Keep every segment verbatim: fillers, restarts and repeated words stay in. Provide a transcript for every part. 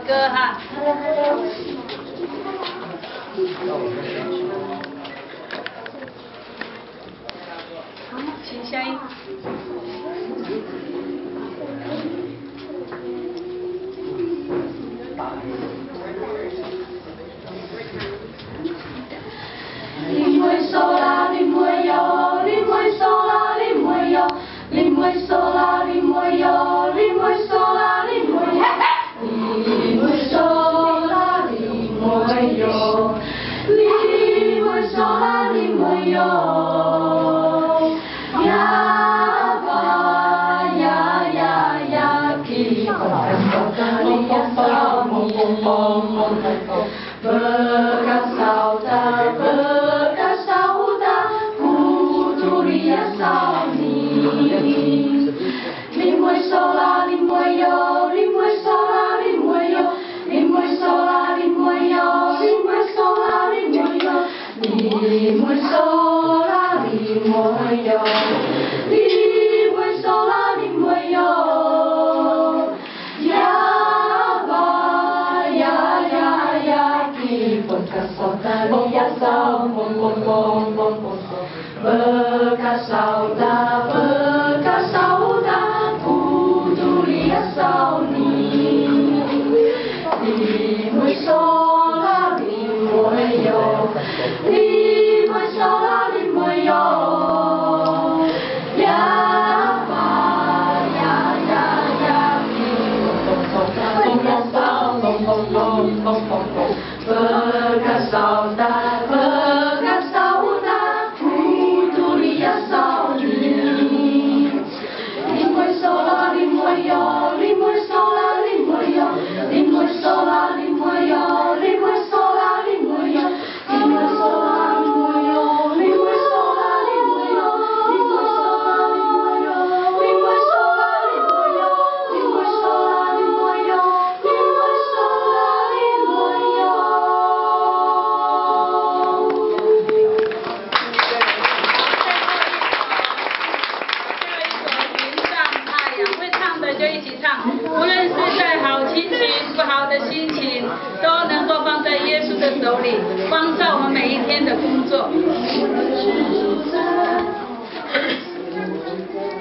歌哈。好，请下一。 最后一首云上太阳，会唱的就一起唱，无论是在好心情、不好的心情，都能够放在耶稣的手里，光照我们每一天的工作。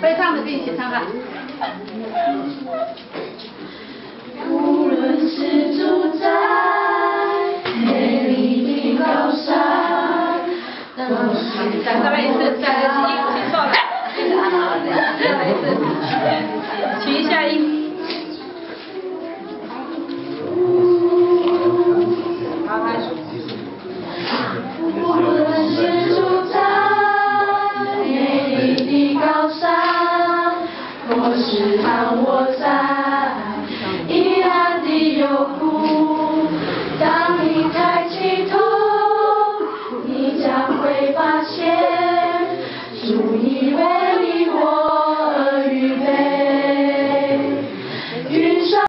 会唱的可以一起唱啊。 无论是住在美丽的高山， 再来一次，再来一次，一起上来。再来一次，停一下音。好，开始。无论是住在美丽的高山，或是